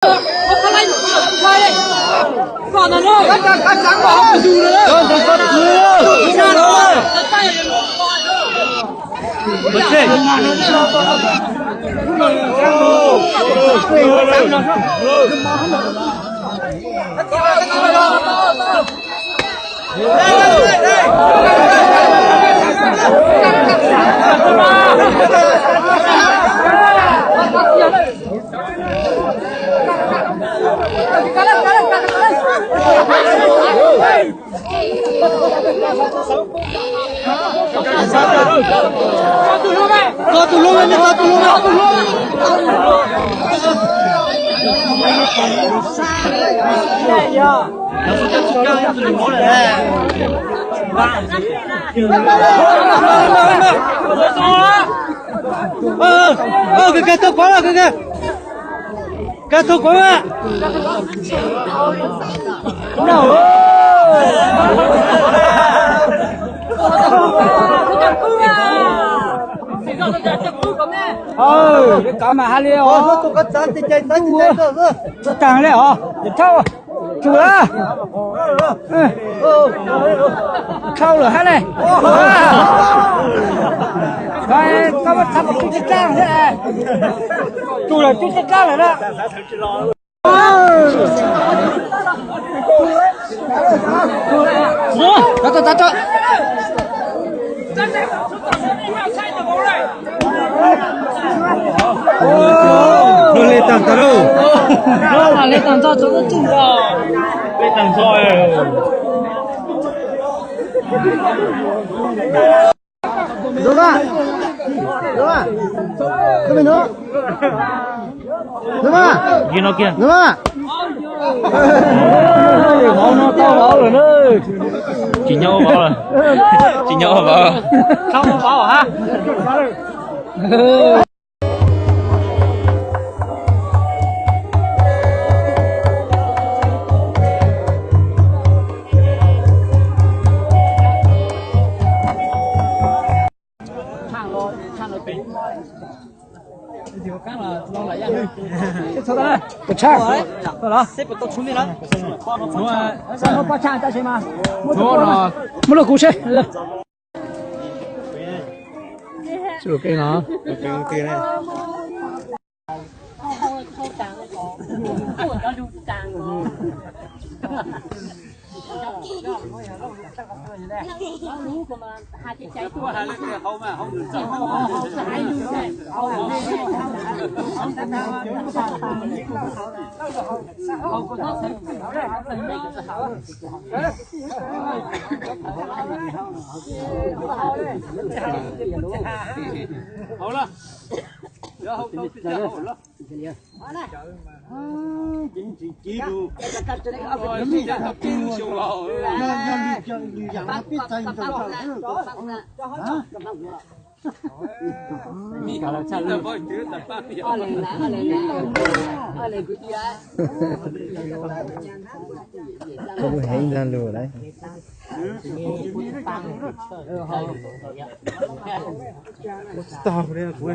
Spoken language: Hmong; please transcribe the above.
Kag tau qhov lawm, kag, kag tau qhov lawm. Koj mas hais li os. Tag li os, thauj tsum lawm. Thauj lawm hab ne. Koj muab thauj tsum tib dlaab thiab. Tsum lawm tib dlaab lawm na. Li tag tag lauj. Li tag tag tso. Ntxuav, ntxuav, ntxuav, ntxuav mas. Ntxuav mas. Vauv no tau vauv lawm na. Tsis nyob vauv lawm. Tsis nyob vauv. Tsis nyob vauv hab. Muab rau kuv seb. Kuv heev ntag lus lauj. Tsis tau kuv li kuv.